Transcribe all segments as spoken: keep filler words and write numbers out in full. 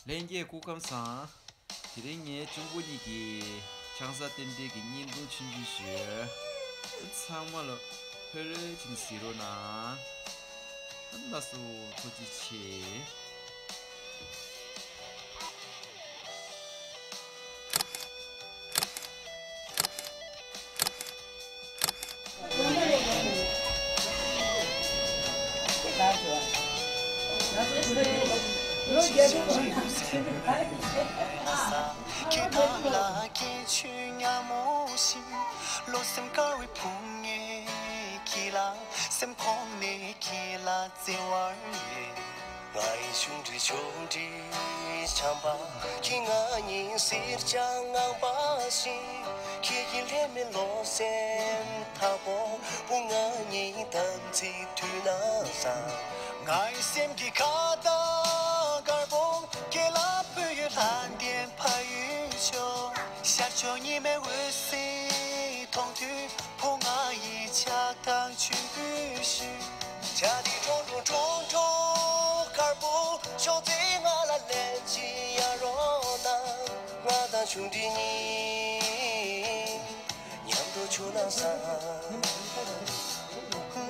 ལྷན་རྒྱས་སྐུ་ཁམས་བཟང་། དེ་རིང་ངའི་གཅུང་པོ་གཉིས་ཀྱིས་ཆང་ས་རྟེན་འབྲེལ་གྱི་བརྙན་ཐུང་ཆུང་ཆུང་ཞུས། ཚང་མ་ལ་ཕེབས་རོགས་གྱིས་གཟིགས་རོགས་གནང་། ལགས་སོ། ཐུགས་རྗེ་ཆེ། ཁྱེད་དང་ལ་སྐྱེས་ཆུང་ཉམས་མོ་ཞིག་བློ་སེམས་དཀར་བའི་བུ་ངས་ཁྱེད་ལ་སེམས་ཁོང་ནས་ཁྱེད་ལ་བརྩེ་བར་ཡོད། ང་ཡི་ཆུང་འདྲིས་ཆུང་འདྲིས་བྱམས་པ། ཁྱེད་ང་གཉིས་སེར་སྐྱ་ངང་པ་ཞིག་ཁྱེད་ཀྱི་ལྷད་མེད་བློ་སེམས་ཐག་པོ་བུ་ང་གཉིས་དམ་ཚིག་མཐུན་ན་བཟང་། ང་ཡི་སེམས་ཀྱི་ཁ་བཏགས་དཀར་པོ་ཁྱེད་ལ་ཕུལ་ཡོད། ལྷ་ལྡན་ཕ་ཡུལ་ཕྱོགས་ཤར་ཕྱོགས་ཉི་མའི་འོད་ཟེར་མཐོང་དུས། བུ་ང་ཡི་ཕྱག་དང་མཆོད་འབུལ་ཞུ། བྱ་དེ་ཁྲོང་ཁྲོང་ཁྲོང་ཁྲོང་དཀར་པོ་ཕྱོགས་རྩེ་ང་ལ་ལན་གཅིག་གཡར་རོགས་གནང་། ང་དང་ཆུང་འདྲིས་གཉིས་མཉམ་དུ་བྱུང་ན་བཟང་།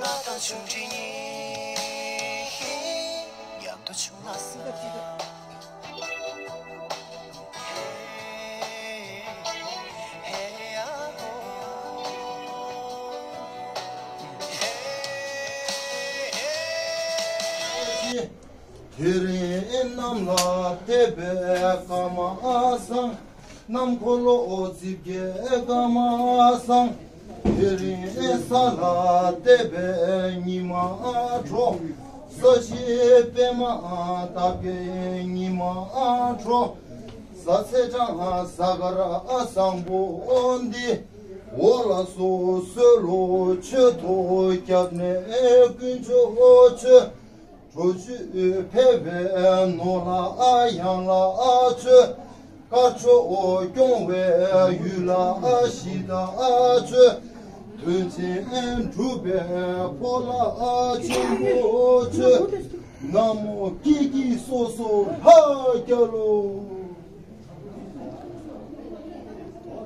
ང་དང་ཆུང་འདྲིས་གཉིས་མཉམ་དུ་བྱུང་ན་བཟང་། དེ་རིང་གནམ་ལ་བལྟས་པའི་སྐར་མ་བཟང་། གནམ་འཁོར་ལོ་རྩིབས་བརྒྱའི་སྐར་མ་བཟང་། དེ་རིང་ས་ལ་བལྟས་པའི་ཉི་མ་དྲོ། ས་གཞི་པད་མ་དག་པའི་ཉི་མ་དྲོ། གཟའ་ཚེས་གྲངས་གཟའ་སྐར་བཟང་པོ་འདི། འོ་ལགས་སོ་གསོལ་ལོ་མཆོད་དོ་སྐྱབས་གནས་དཀོན་མཆོག་མཆོད། གྲོགས་མཆོད་ཕལ་པའི་ནོར་ལ་གཡང་ལ་མཆོད། དཀར་ཕྱོགས་སྐྱོང་བའི་ཡུལ་ལ་གཞི་བདག་མཆོད། དོན་ཆེན་འགྲུབ་པའི་ཕོ་ལྷ་ཆེན་པོ་མཆོད། ན་མོ་ཀི་ཀི་སོ་སོ་ལྷ་རྒྱལ་ལོ།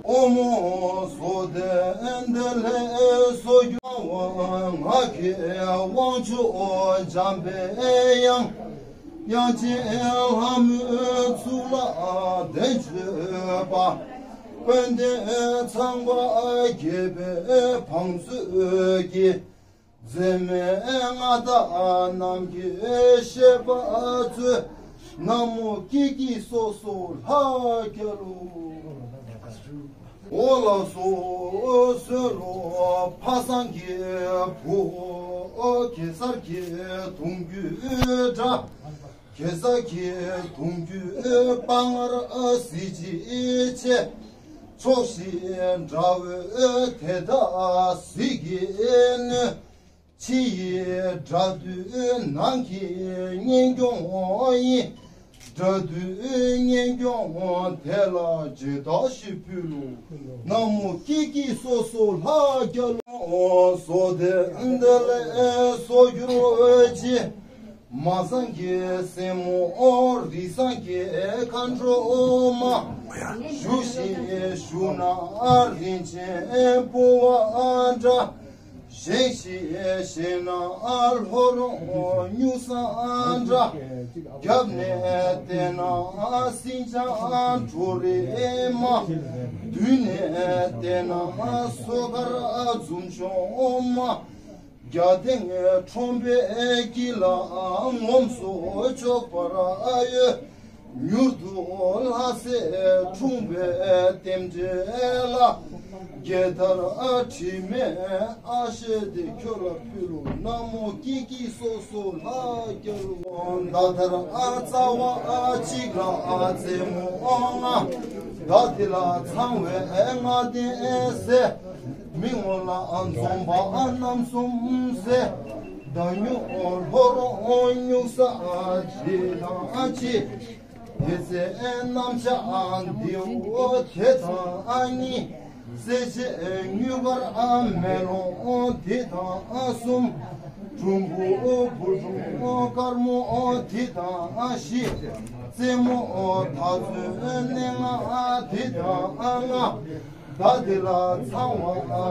ཨོཾ་བཟོ་ལྡན་འདི་ལས་བཟོ་རྒྱུ་ང་གི་དབང་ཕྱུག་འཇམ་པའི་དབྱངས། དབྱངས་ཅན་ལྷ་མོའི་གཙུག་ལག་དོན་གཅོད་པ། དཔལ་ལྡན་ཚངས་པ་རྒྱས་པའི་བང་མཛོད་ཀྱི། མཛེས་མའི་མངའ་བདག་རྣམས་ཀྱི་བཤད་པ་མཛོད། ན་མོ་ཀི་ཀི་སོ་སོ་ལྷ་རྒྱལ་ལོ། འོ་ལགས་སོ་གསོལ་ལོ། ཕ་བཟང་གི་བུ། གེ་སར་གྱི་གདུང་རྒྱུད་འདྲ། གེ་སར་གྱི་གདུང་རྒྱུད་དཔའ་ངར་གཟི་བརྗིད་ཆེ། ཕྱོགས་བཞིའི་དགྲ་བོ་དེ་དག་ཟིལ་གྱིས་གནོན། ཕྱི་ཡི་དགྲ་བདུད་ནང་གི་གཉེན་སྐྱོང་ཡིན། དགྲ་བདུད་གཉེན་སྐྱོང་དེ་ལ་རྗེས་བདག་ཞིག་ཕུལ་ལོ། ན་མོ་ཀི་ཀི་སོ་སོ་ལྷ་རྒྱལ་ལོ། བཟོ་ལྡན་འདི་ལས་བཟོ་གྱུར་ཅིག་མ་བཟང་གི་སྲས་མོ་རི་བཟང་གི་མཁའ་འགྲོ་མ། བཞུགས་ཤིང་བཞུགས་ན་རིན་ཆེན་ཕུང་བ་འདྲ། བཞེངས་ཤིང་བཞེངས་ན་ལྷོ་རོང་སྨྱུག་སྲང་འདྲ། རྒྱབ་ནས་བལྟས་ན་སེང་ལྕམ་བྲོ་རིས་མ། མདུན་ནས་བལྟས་ན་སོས་ཀར་འཛུམ་ཆུང་མ། རྒྱ་སྟེང་ཁྲོན་པའི་དཀྱིལ་ལ་ངོམས་སུ་ཆོག་པར་ཡོད། མྱུར་དུ་ལྷ་སྲས་འཁྲུངས་པའི་རྟེན་འབྲེལ་ལ། རྒྱལ་དར་དྲི་མེད་ཨ་ཤེ་དེ་ཁྱོད་ལ་ཕུལ་ལོ། ན་མོ་ཀི་ཀི་སོ་སོ་ལྷ་རྒྱལ་ལོ། ཟླ་ཐར་རྩ་བ་གཅིག་ལ་རྩེ་མོ་ལྔ། ཟླ་དེ་ལ་ཚངས་པའི་ལྔ་ལྡན་ཟེར། མི་ངོ་ལ་འཛོམས་པ་རྣམ་གསུམ་ཟེར། ཟླ་སྨྱུག་ལྷོ་རོང་སྨྱུག་ས་འདི་དང་གཅིག་དེ་ཚེ་གནམ་ལྕགས་འདི་འོ་དེ་དང་གཉིས། སེར་བྱེས་དངུལ་དཀར་མེ་ལོང་འདི་དང་གསུམ། གྲུམ་བུ་བུ་ཆུང་དཀར་མོ་འདི་དང་བཞི། རྩེ་མོ་ད་ཚོན་སྣེ་ལྔ་འདི་དང་ལྔ། མདའ་འདི་ལ་ཚ་བ་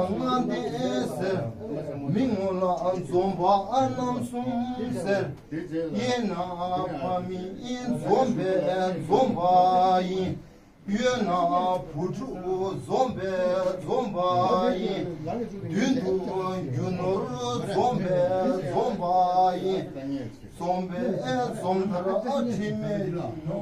ལྔ་འདི་ཟེར། མི་ངོ་ལ་འཛོམས་པ་རྣམ་གསུམ་ཟེར། གཡས་ན་ཕ་མིའི་འཛོམས་པའི་འཛོམས་པ་ཡིན། གཡོན་ན་བུ་ཕྲུག་འཛོམས་པའི་འཛོམས་པ་ཡིན། མདུན་དུ་རྒྱུ་ནོར་འཛོམས་པའི་འཛོམས་པ་ཡིན། འཛོམས་པའི་འཛོམས་མཐར་ཨ་དྲི་མེད་ཡིན་ནོ།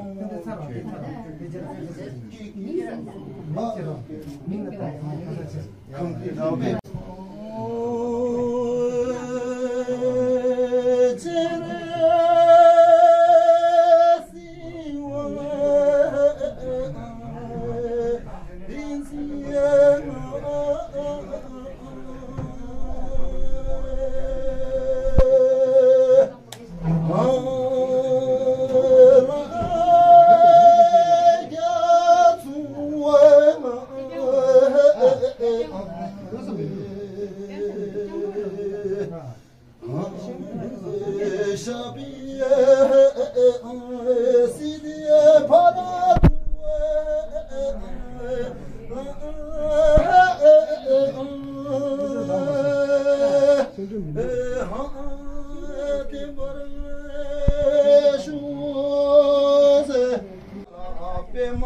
པདྨ་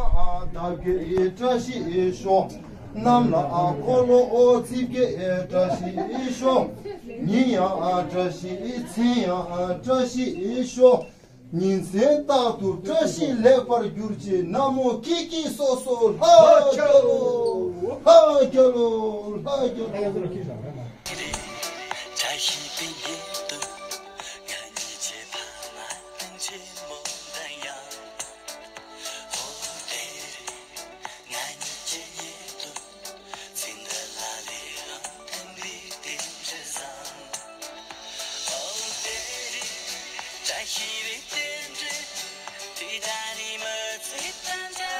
འདབ་བརྒྱད་བཀྲ་ཤིས་ཤོག། གནམ་ལ་འཁོར་ལོ་རྩིབས་བརྒྱད་བཀྲ་ཤིས་ཤོག། ཉིན་ཡང་བཀྲ་ཤིས་མཚན་ཡང་བཀྲ་ཤིས་ཤོག། ཉིན་མཚན་རྟག་ཏུ་བཀྲ་ཤིས་ལེགས་པར་གྱུར་ཅིག། ན་མོ་ཀི་ཀི་སོ་སོ་ལྷ་རྒྱལ་ལོ། ལྷ་རྒྱལ་ལོ། ལྷ་རྒྱལ་ལོ། བཀྲ་ཤིས་པའི་ཉིན་དུ་ང་གཉིས་ཀྱི་ཕ་མ་དང་ཆེན་མོ་དང་ཡང་། ཨོ་དེ་རིང་ང་གཉིས་ཀྱི་ཉིན་དུ་ཚིག་འདི་ལ་ལས་རང་དང་འདི་རྟེན་འབྲེལ་བཟང་། ཨོ་དེ་རིང་བཀྲ་ཤིས་པའི་རྟེན་འབྲེལ་དེ་ད་ནི་མི་ཚེ་དང་འདྲ།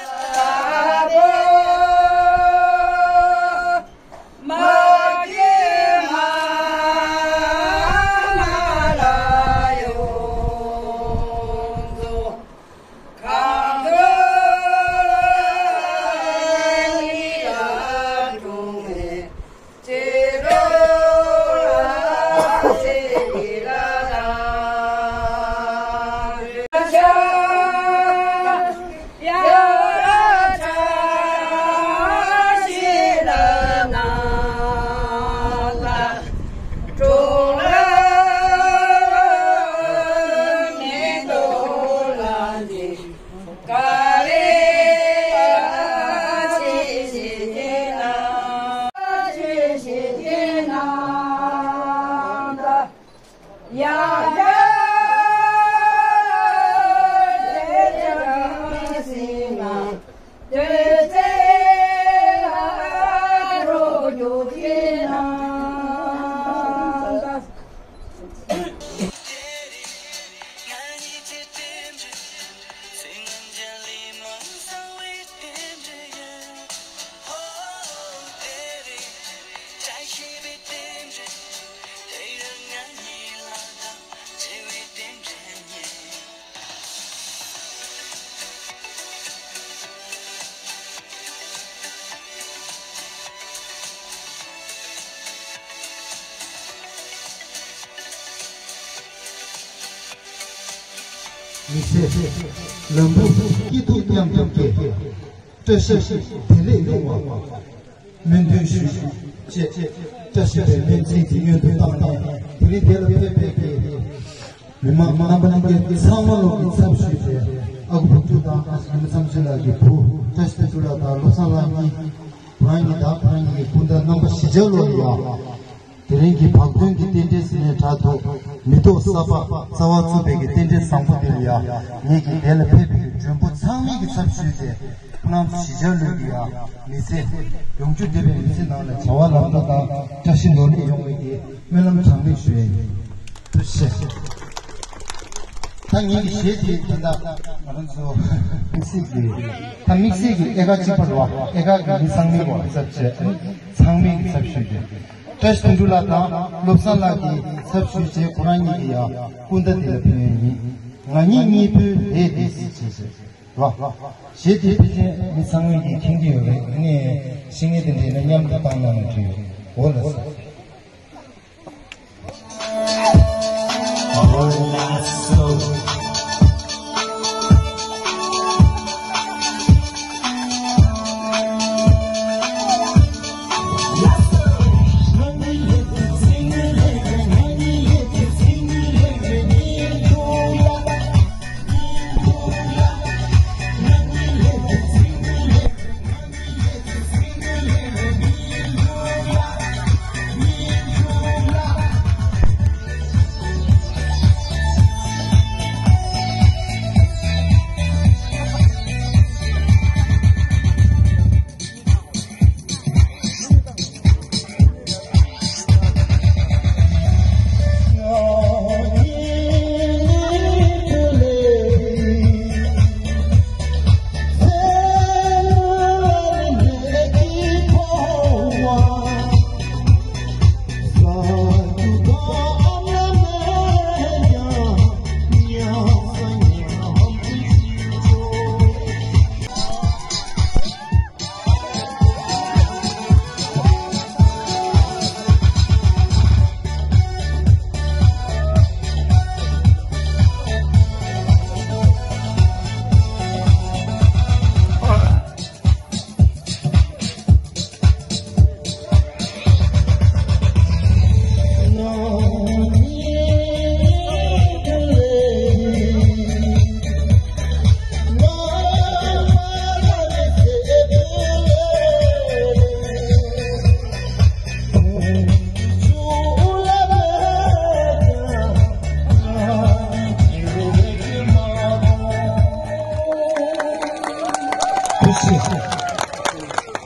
མི་ཚེ་ལམ་བུ་སྐྱིད་སྡུག་མཉམ་དུ་སྐྱེལ། བཀྲ་ཤིས་བདེ་ལེགས་ཡོང་བ། སྨོན་འདུན་ཞུ་ཅེས། བཀྲ་ཤིས་པའི་སྨོན་ཚིག་གི་སྔོན་དུ་བཏང་ནས་དེ་རིང་འདིར་ཕེབས་པའི་གི་མི་མང་རྣམ་པ་རྣམས་ཀྱི་ཚང་མ་ལོག་གི་ཚབ་ཞུས་ཏེ་ཨ་ཁུ་བུ་ཕྲུག་དང་ཨ་ཞེ་ཉི་མ་ཚང་ཆེན་ལགས་ཀྱི་བུ་བཀྲ་ཤིས་དོན་གྲུབ་ལགས་དང་བློ་བཟང་ལགས་གཉིས། བུ་རང་གཉིས་དང་བུ་རང་གཉིས་ཀྱི་སྐུ་ཟླ་རྣམ་པ་བཞི་ཆར་ལོ་ཡ། དེ་རིང་གི་བག་སྟོན་གྱི་རྟེན་འབྲེལ་ཟེར་ནས་དྲག་འདུག་མི་ཐོག་གསར་པ་རྩ་བ་བཙུགས་པའི་གི་རྟེན་འབྲེལ་བཟང་པོ་འདི་ལ་ཡ། ངེད་ཀྱི་འདི་ལ་ཕེབས་པའི་གི་མགྲོན་པོ་ཚང་མའི་གི་ཚབ་ཞུས་ཏེ། ཁོ་རང་ཚོ་གཞིས་ཆགས་ལུས་ཀྱི་ཡ། མི་ཚེ་ཡོངས་རྫོགས་བདེ་བའི་མི་ཚེ་ནང་ལ་བྱ་བ་ལམ་འགྲོ་དང་བཀྲ་ཤིས་ལོ་ལེགས་ཡོང་བའི་གི་སྨོན་ལམ་གྲངས་མེད་ཞུ་ཡ་ཡིན། ཐུགས་རྗེ་ཆེ། ད་ངེད་ཀྱི་གཞས་དེ་དེ་འདྲ་ང་རང་ཚོ་དམིགས་བསལ་གྱི་ད་དམིགས་བསལ་གྱི་ཨེ་ཁ་གཅིག་པ་རེད་བ། ཨེ་ཁ་གི་མི་ཚང་མའི་གི་ཚབ་བྱས་ཚང་མའི་གི་ཚབ་ཞུས་ཏེ། བཀྲ་ཤིས་དོན་གྲུབ་ལགས་དང་བློ་བཟང་ལགས་ཀྱིས་ཚབ་ཞུས་བྱས། ཁོ་རང་གཉིས་ཀྱིས་ཡང་སྐུ་ཟླ་འདི་ལ་ཕུལ་ཡས་ཡིན། ང་གཉིས་གཉིས་པོའི་ལས་འདི་ཟེར་བྱས་ཟེར་བ། གཞས་དེ་ཕལ་ཆེར་མི་ཚང་མས་ཀྱིས་མཁྱེན་གྱི་ཡོད་རེད། ངས་ཤེས་མཁན་དེ་འདྲ་ཡིན་ན་མཉམ་དུ་བཏང་གནང་ན་འགྲིག་ཡོད། འོ་ལགས་སོ།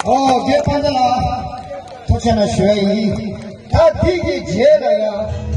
ཨོ། རྒན་དཔལ་ལྡན་ལགས། ཐུགས་རྗེ་གནང་ཞུ་ཡ་ཡིན། ད་འདི་གི་རྗེས་ལ་ཡང་།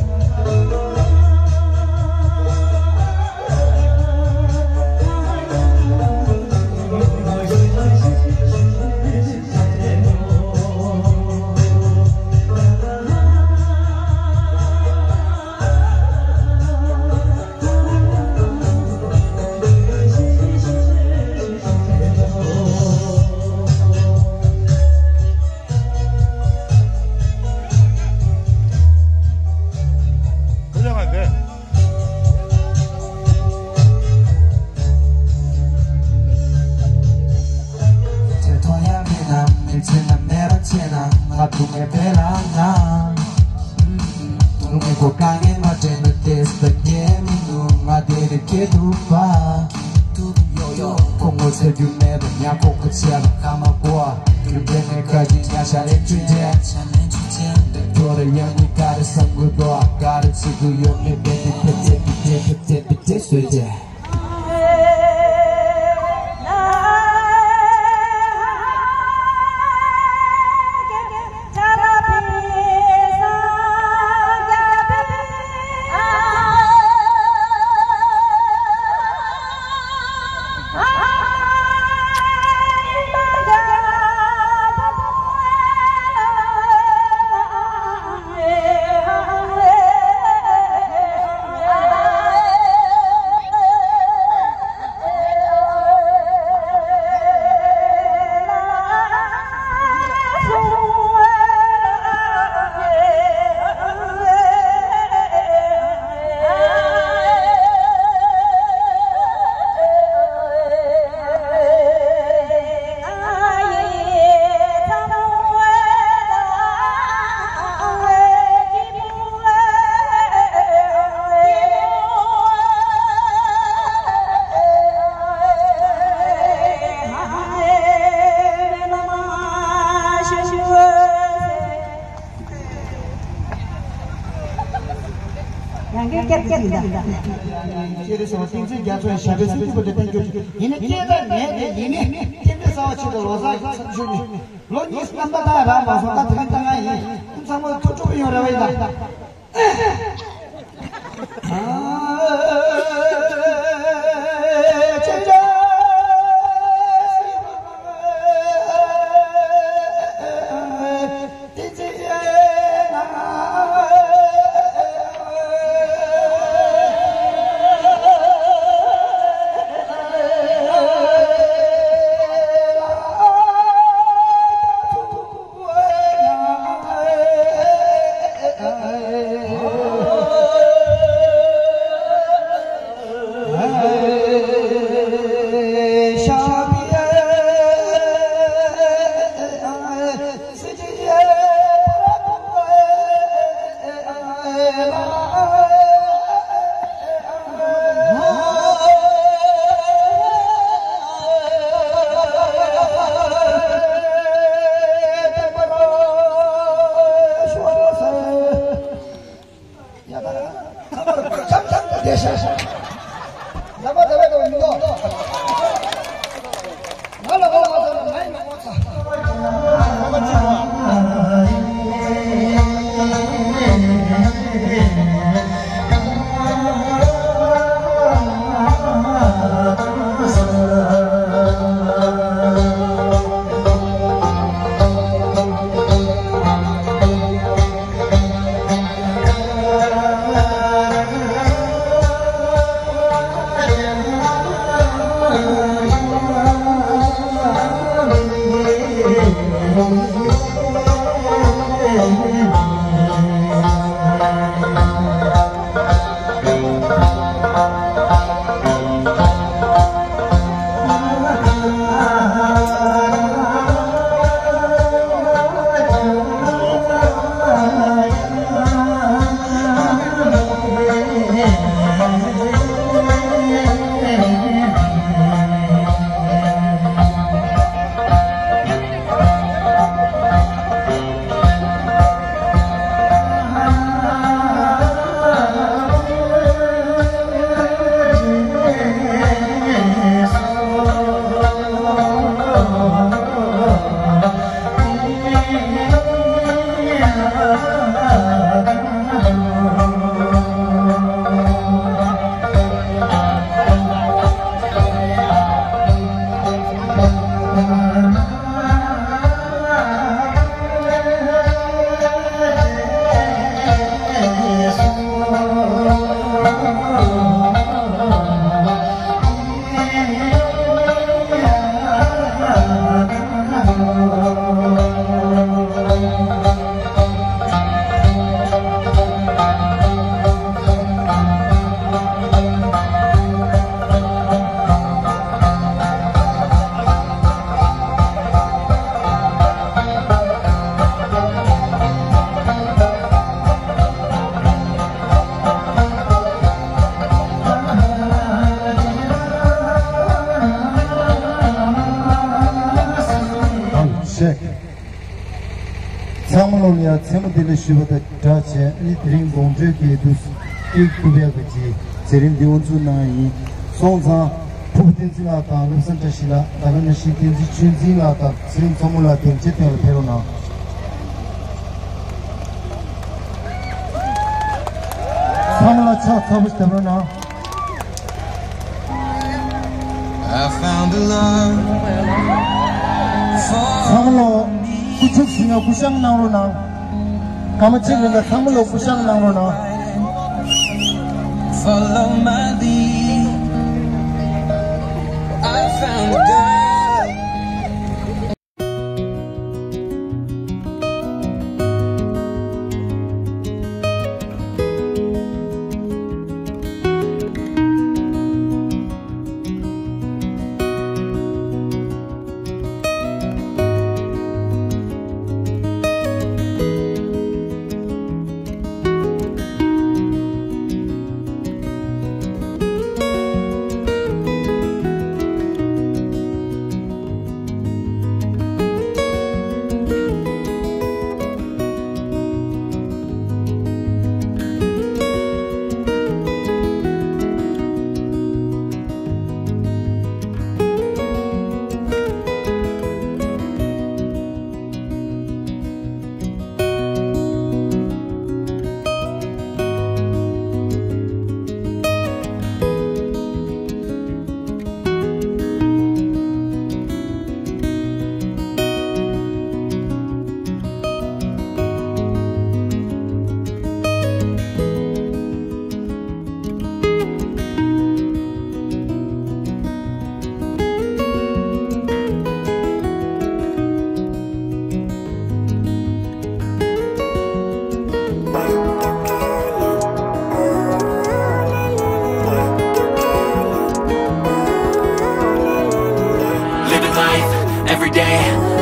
ཡང་སྐད་སྐད་ཀྱི་ཡིན་ད། སྐད་རེ་ཟེར་བ་བསྟན་འཛིན་རྒྱ་མཚོ་ཡི་ཞབས་པད་སྲིད་ཀྱི་བུ་དེ་བསྟན་རྒྱུ་ཡིན་ནི་སྐད་དང་ནས་དེ་ཡིན་ནི་བསྟན་འཛིན་གསང་བ་ཆེད་དུ་ལོ་གསར་གྱི་ཚབ་ཞུས་ནས་ལོ་གཉིས་སུ་རྣམ་པ་ད་རང་མ་སོང་ད་དེ་རིང་ད་ང་ཡིན་ཁོང་ཚང་མ་ཐུགས་སྤྲོ་པོ་ཡོང་རེ་བ་ཡིན་ད། ཨང་ཆེ། ཚང་མ་ལོ་ལ་ཡང་མཚན་མོ་བདེ་ལེགས་ཞུ་བ་དང་སྦྲགས་བྱས། ཨ་ནི་དེ་རིང་དགོང་དྲོའི་གི་དུས་སུ་ཀེག་བཀུག་ཡག་གི་ཅིག་མཛད་རིམ་འདི་དབུ་འཛུགས་གནང་ཡིན། སོང་ཙང་ཕུར་བུ་བསྟན་འཛིན་ལགས་དང་བློ་བཟང་བཀྲ་ཤིས་ལགས། ད་ག་ནང་བཞིན་བསྟན་འཛིན་ཆོས་འཛིན་ལགས་དང་ཚེ་རིང་མཚོ་མོ་ལགས་སྡིངས་ཆའི་སྟེང་ལ་ཕེབས་རོགས་གནང་། ཚང་མ་ལ་ཕྱག་ཚ་པོ་ཞིག་བརྡབ་རོགས་གནང་། I found a love for ཚང་མ་ལོ་སྐུ་ཚབ་ཟིན་ན་སྐུ་བཞེངས་གནང་རོགས་གནང་། སྐར་མ་གཅིག་རིང་ལ་ཚང་མ་ལོ་སྐུ་བཞེངས་གནང་རོགས་གནང་། Follow my lead. I found a girl. Life, every day,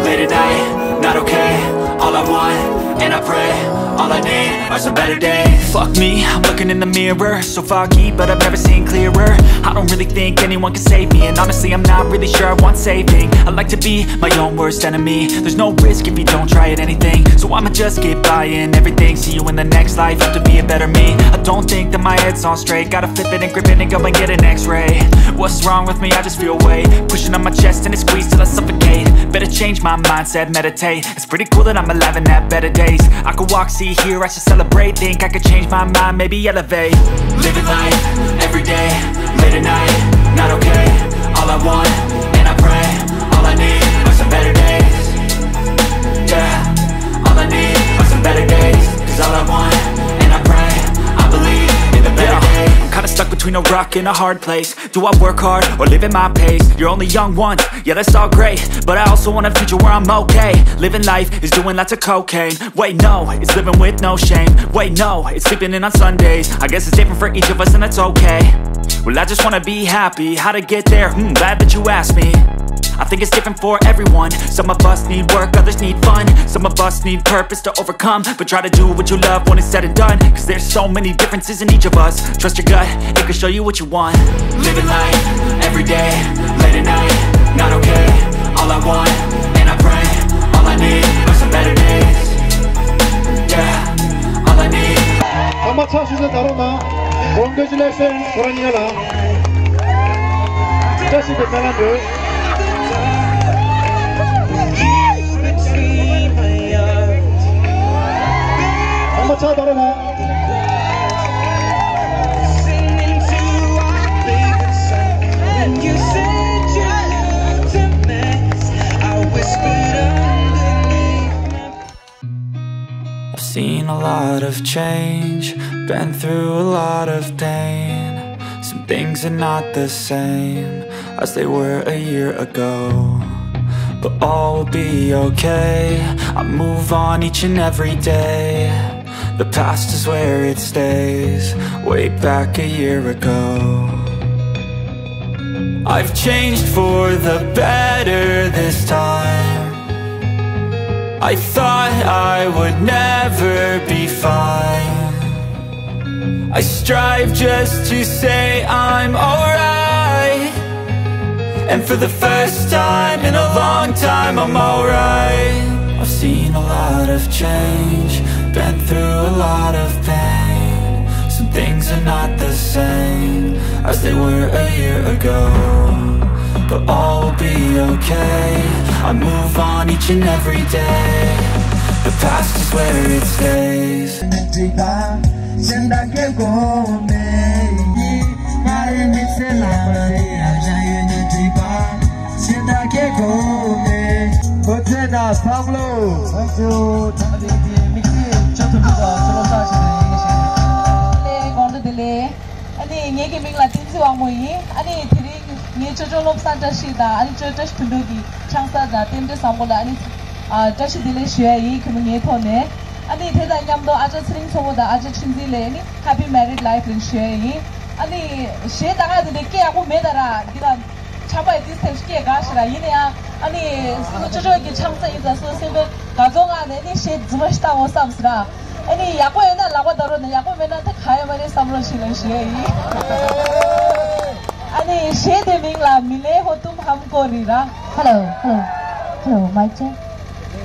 late at night, not okay. All I want, and I pray, all I need are some better days. Fuck me, I'm looking in the mirror, so foggy, but I've never seen clearer. I don't really think anyone can save me, and honestly, I'm not really sure I want saving. I like to be my own worst enemy. There's no risk if you don't try at anything, so I'ma just keep buying everything. See you in the next life, have to be a better me. I don't think that my head's on straight, gotta flip it and grip it and go and get an x-ray. What's wrong with me? I just feel weight pushing on my chest and it squeezes till I suffocate. Better change my mindset, meditate. It's pretty cool that I'm alive and have better days. I could walk, see, hear, I should celebrate. Think I could change my mind, maybe elevate. Living life, every day, late at night, not okay. All I want, and I pray, all I need are some better days. Yeah, all I need are some better days. 'Cause all I want, and I pray, I believe in the better days. I'm kinda stuck between a rock and a hard place. Do I work hard or live at my pace? You're only young once, yeah, that's all great. But I also want a future where I'm okay. Living life is doing lots of cocaine. Wait, no, it's living with no shame. Wait, no, it's sleeping in on Sundays. I guess it's different for each of us, and that's okay. Well, I just wanna be happy. How to get there? Hmm, glad that you asked me. I think it's different for everyone. Some of us need work, others need fun. Some of us need purpose to overcome. But try to do what you love when it's said and done. 'Cause there's so many differences in each of us. Trust your gut, it can show you what you want. Living life, every day, late at night, not okay. All I want, and I pray, all I need are some better days. Yeah, all I need. ཚང་མ་ཚགས་ཤིག་ཟེར་ད་རོགས་གནང་། Congratulations ཁོ་རང་གཉིས་ལ། བཀྲ་ཤིས་པའི་སྨོན་ལམ་འདུག། ཚང་མ་ཚགས་ད་རོགས་གནང་། Singing to our favorite song. When you said you looked a mess, I whispered underneath my I've seen a lot of change, been through a lot of pain. Some things are not the same as they were a year ago. But all will be okay, I move on each and every day. The past is where it stays, way back a year ago. I've changed for the better this time. I thought I would never be fine. I strive just to say I'm alright. And for the first time in a long time, I'm alright. I've seen a lot of change, been through a lot of pain. Some things are not the same as they were a year ago. But all will be okay, I move on each and every day. The past is where it stays. Thank you. ཨ་ནི་ངེད་ཀྱི་མིང་ལ་བསྟན་འཛིན་དབང་མོ་ཡིན། ཨ་ནི་དེ་རིང་ངའི་ཅོ་ཅོ་བློ་བཟང་བཀྲ་ཤིས་དང་ཨ་ནི་ཅོ་ཅོ་བཀྲ་ཤིས་དོན་གྲུབ་ཀྱི་ཆང་ས་དང་རྟེན་འབྲེལ་བཟང་པོ་ལ་ཨ་ནི་ཨ་བཀྲ་ཤིས་བདེ་ལེགས་ཞུ་ཡ་ཡིན། ཁོ་མོ་ངའི་ཐོག་ནས། ཨ་ནི་དེ་དང་མཉམ་དུ་ཨ་ཅག་ཚེ་རིང་མཚོ་མོ་དང་ཨ་ཅག་ཆུང་འཛིན་ལ་ཨ་ནི་Happy Married Life ལ་ཞུ་ཡ་ཡིན། ཨ་ནི་གཞས་ད་ག་དེ་འདྲའི་སྐད་ཡག་པོ་མེད་ད་ར། འདི་ལ་ཆགས་པ་ཡི་དུས་ཐེབས་སྐད་དགའ་ཞེ་ར། ཡིན་ན་ཡང་ཨ་ནི་སོ་སོ་ཅོ་ཅོ་གི་ཆང་ས་ཡིན་ཙང་སོ་སོ་སེམས་པའི་དགའ་ཚོར་ངང་ནས་ནི་གཞས་རྫུན་མ་ཞིག་བཏང་འོང་བསམ་ཟེར་ར། ཨ་ནི་ཡག་པོ་ཡོད་ན་ལག་པ་བརྡབ་རོགས་གནང་། ཡག་པོ་མེད་ན་ད་ག་ཡོད་མ་རེད་བསམ་རོགས་ཞེས་ལན་ཞུ་ཡ་ཡིན། ཨ་ནི་གཞས་དེ་མིང་ལ་मिले हो तुम हमको री ར། Hello, hello, hello, mic check.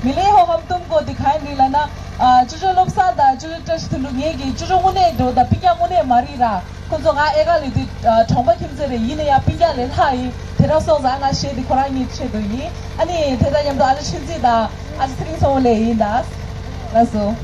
मिले हो हम तुमको དེ་ག་ཡིན་རེད་ལབ་ན། ཨ་ཅོ་ཅོ་བློ་བཟང་དང་ཅོ་ཅོ་བཀྲ་ཤིས་དོན་གྲུབ་ངེད་ཀྱི་ཅོ་ཅོ་དངོས་གནས་འགྲོ་དང་སྤུན་ཀྱག་དངོས་གནས་མ་རེད་ར། ཁོ་ཚོ་ང་ཨེ་ཀ་ལས་དུས་གྲོང་པ་ཁྱིམ་མཚེས་རེད། ཡིན་ན་ཡང་སྤུན་ཀྱག་ལས་ལྷག་ཡིན། དེ་འདྲ་སོང་ཙང་ང་གཞས་འདི་ཁོ་རང་གཉིས་ཆེད་དུ་ཡིན། ཨ་ནི་དེ་དང་མཉམ་དུ་ཨ་ཅག་ཆུང་འཛིན་དང་ཨ་ཅག་ཚེ་རིང་མཚོ་མོ་ལ་ཡིན་ད། ལགས་སོ།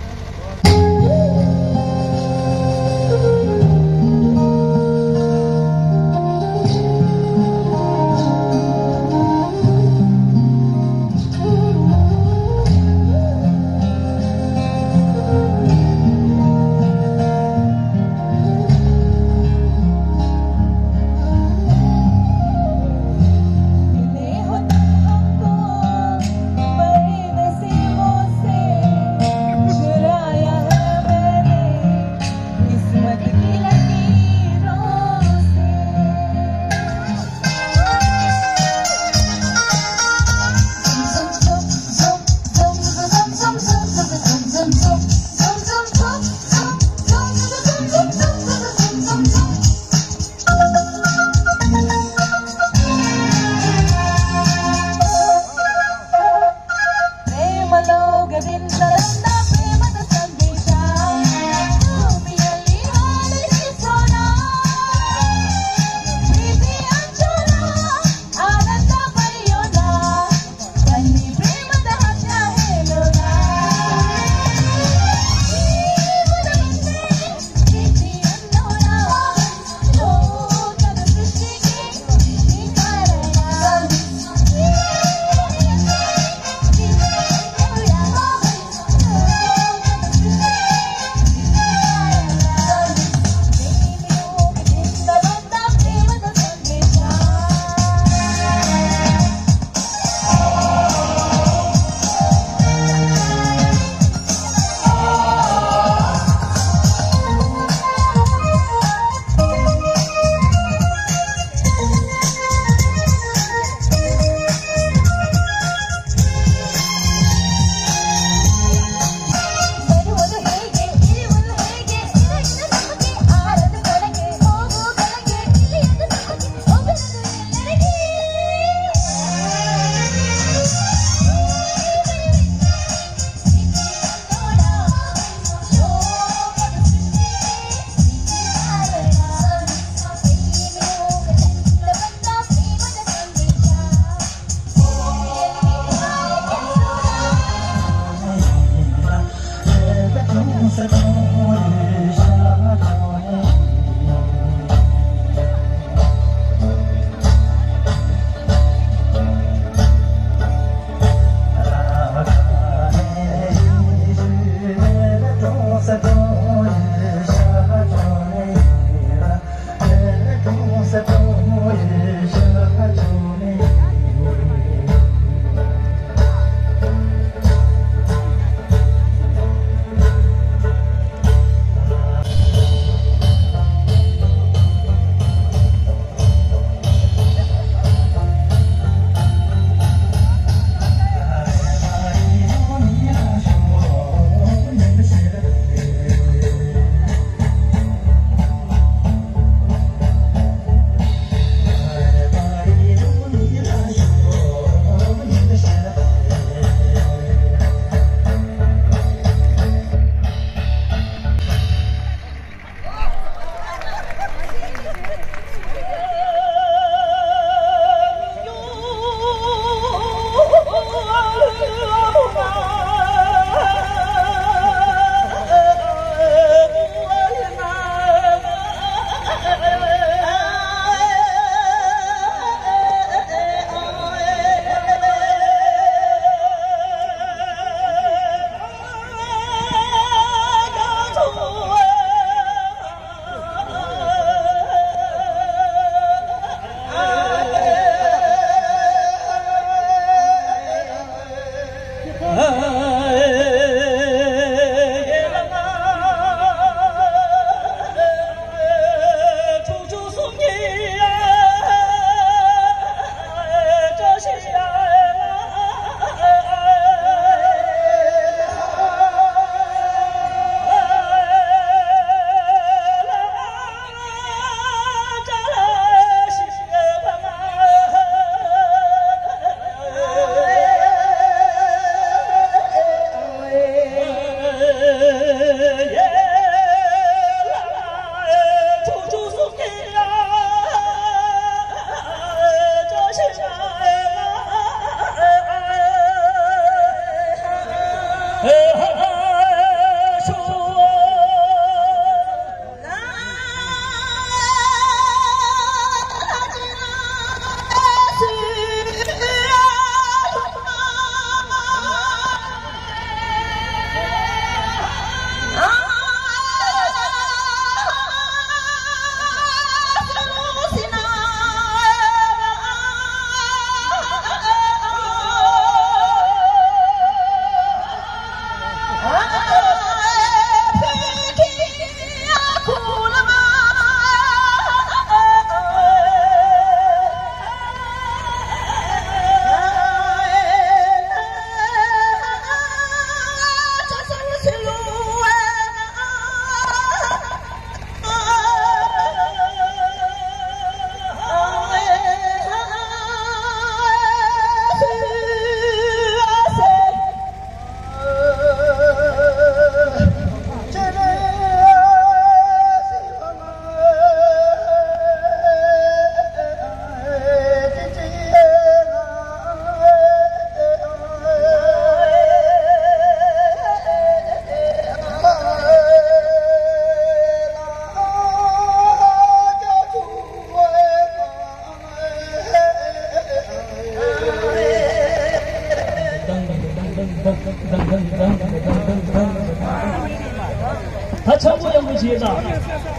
ཚང་མ་ཡག་པོ་བྱེད་དང་།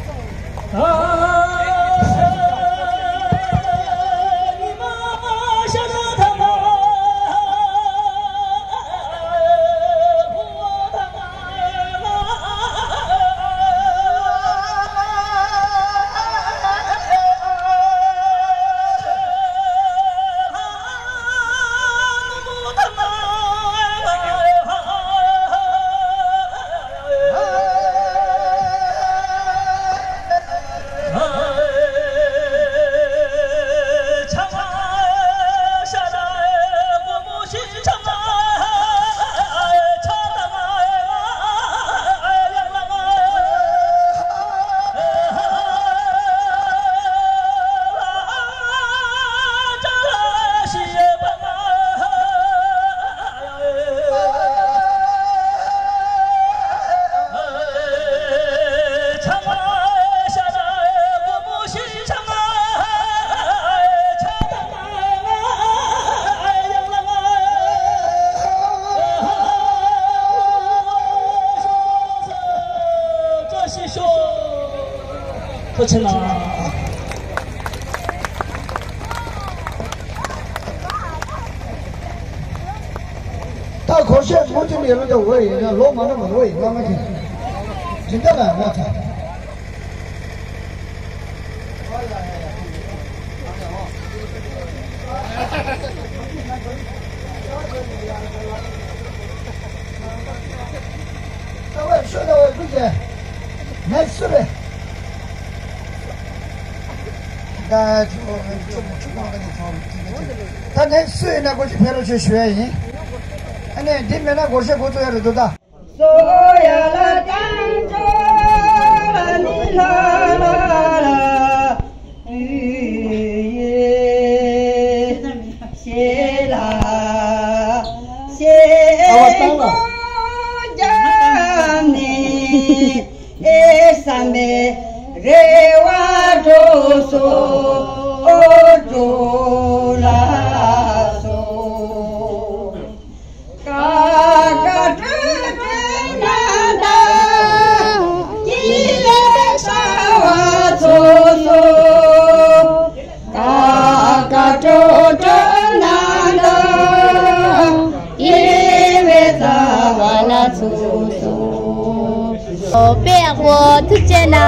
ཐུགས་རྗེ་གནང་། ད་སྒོར་གཞས་མུ་མཐུད་ནས་ཡོད་ན་འོ་ཡིན་ན་ལོ་མ་ན་མ་འོ་ཡིན་ང་མ་ཁྱེད་ཇི་འདྲ་ལ་ང་ད། ད་བས་ཤོད་ད་བས་ཕུད་ཀྱི་ནས་སུ་རེད། ད་ནས་སུ་ཡིན་ན་སྒོར་གཞས་ཕེབས་རོགས་ཞེས་ཞུ་ཡ་ཡིན། ཨ་ནི་འདི་མེད་ན་སྒོར་གཞས་འགོ་བཙུགས་ཡ་རེད་འདུག་ད། སོ་ཡ་ལ་ཀྱང་ཅོ་ལ་ནི་ལ་ལ་ལ་དུ་ཡེ་ཤེ་ལ་ཤེ་ཨ་བ་ཏང་ལ་ཀོ་ཀྱང་ནི་ཨེ་བསམ་པའི་རེ་བ་འགྲོ་སོ་འགྲོ་ལ་སོ། ཀ་ཀ་ཀྲུ་ཀྲུ་ན་ད་ཀི་ལེ་ཤ་བ་ཚོ་སོ། ཀ་ཀ་ཀྲུ་ཀྲུ་ན་ད་ཀི་ལེ་ཤ་བ་ན་ཚོ་སོ། ཨོ་དཔེ་ཡག་པོ་ཐུགས་རྗེ་གནང་།